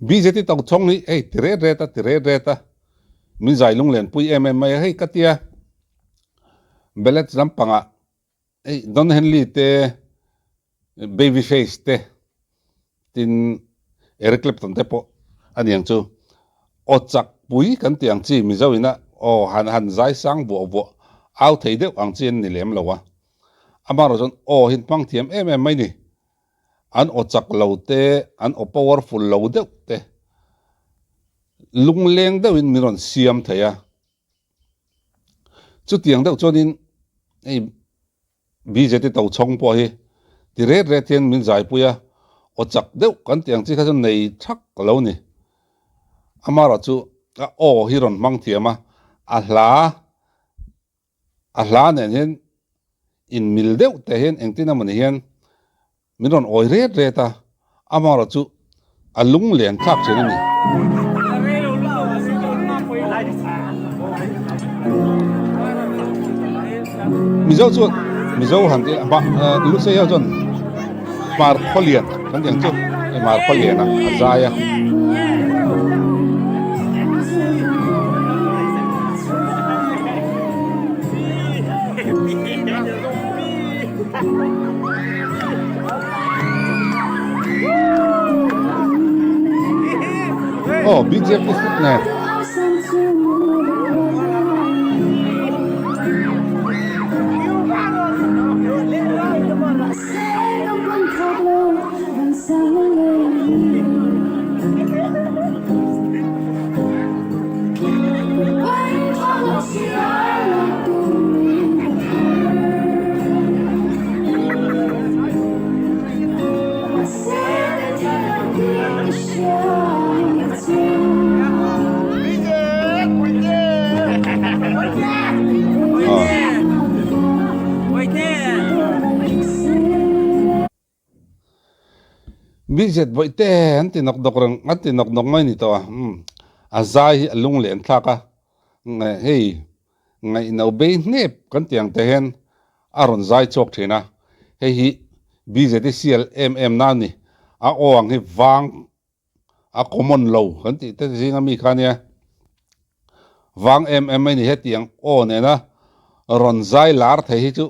BJT Tochhawng hi hei ti ret ret a, ti ret ret a, min zai lunglen pui em em mai a, hei ka tia Ballads lampangah hei Don Henley te, Babyface te tin Eric Clapton te pawh a ni ang chu. Aw chak pui kan tih ang chi Mizo ina aw han han zai sang vuah vuah au thei deuh ang chi an ni lem lo a. Amaherawh chuan aw hi an hmang thiam em em mai ni. An aw chak lo te, an aw powerful lo deuh te lungleng deuhin min rawn siam thei a. Chutiang deuh chuanin hei BJT Tochhawng pawh hi ti ret ret hian min zaipui a, aw chak deuh kan tih ang chi kha chu nei thak lo ni. Amaherawh chu a aw hi rawn hmang thiam a, a hla a hla nen hian inmil deuh te hian engtin emawni hian Min rawn awi ret ret a, amaherawh chu a lunglen thlak thin a ni. Mizo chuan Mizo han tih Lusei ho chuan Hmar Khawlian kan tih ang chu hei Hmar Khawlian ah a zai a. Aw BJP fit nen. Bihzet bawihte an ti nawk nawk reng an ti nawk nawk mai ni tawh a umm a zai hi a lung leh an thlak a hei ngaihno bei hnep kan tih ang te hian a rawn zai chhuak thin a hei hi bhzet hi sial em em na a ni a aw ang hi vang a common lo kan tih te zinga mi kha nia vang em em mai ni hetiang aw nena rawn zai lar thei hi chu.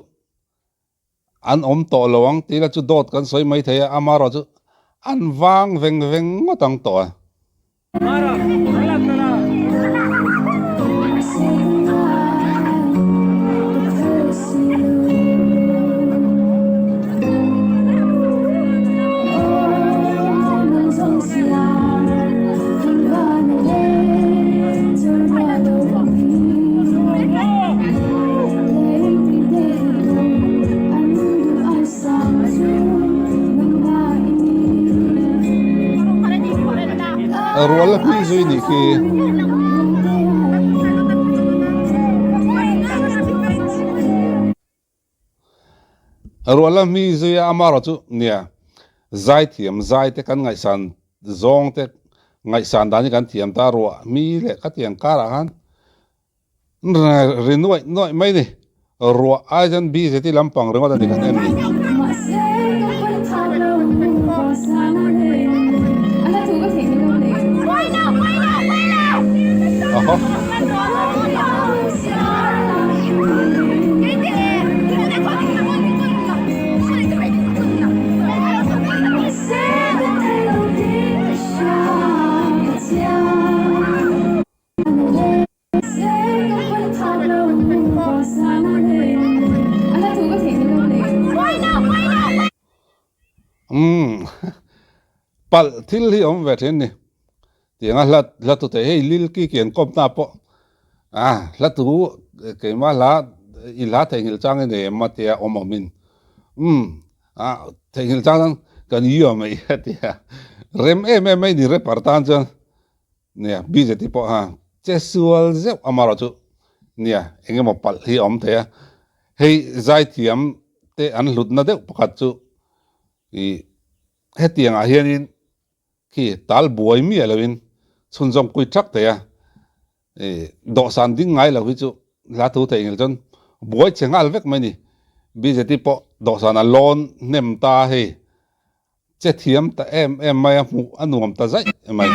An awm tawh lo ang tih la chu dawt kan sawi mai thei a, amaherawh chu an vang veng veng ngawt ang tawh a. Rual a hmih zui nih khi. Rual a hmih zui a amaherawh chu nia zaithiam zai te kan ngaihsan zawng te ngaihsan dan hi kan thiam ta ruah hmi leh khatiang karah khan Ri nuaih nuaih mai ni. Ruah ai chuan BJT lampang ringawt a ni kan en ni. Ahaw. Umm palh thil hi awm ve thin ni tiang a hla hla tu te hei lil ki ki an kawm ta pawh a hla tu keimah hla i hla theihnghilh chang i nei em a tia awm awm in umm a theihnghilh chang chuan kan i awm mai a tia rem em em mai ni rapper tan chuan. Nia, BJT pawh ha che sual zeuh amaherawh chu nia eng emaw palh hi a awm thei a, hei zaithiam te an hlutna deuh pakhat chu ih hetiang ah hianin khi tal buai miah loin chhunzawm kui thak thei a, ih dawhsan ding ngai lo hi chu hla thu theih ngel chuan buai che nghal vek mai ni, BJT pawh dawhsan a lawn hnem ta hei. Che thiam ta em em mai a, hmuh a nuam ta zaih mai.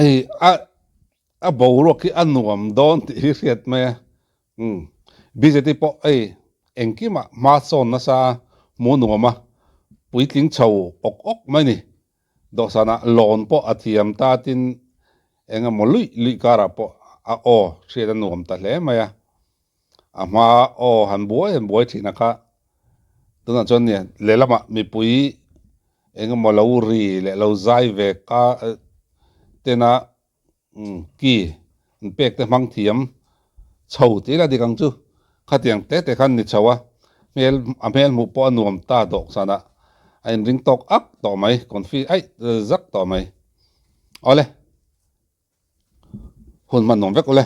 Hei a a boruak hi a nuam dawn tih hi hriat mai a, umm bjp pawh hei engkimah hma sawn nasa a hmuh nuam a, puitling chho awk awk mai a ni. Dawhsanah lawn pawh a thiam ta tin eng emaw luih luih karah pawh a aw hriat a nuam ta hle mai a, a hma aw han buai han buai thin a kha tunah chuan nia lehlamah mipui eng emaw lo ri leh lo zai ve ka tena Ki an pek te hmang thiam chho tih ila dik ang chu. Khatiang te te khan ni chho a, hmel a hmel hmuh pawh a nuam ta dawk sanah a inring tawk ak tawh mai, confi aih zak tawh mai. Awle, hun hman nuam vek ule.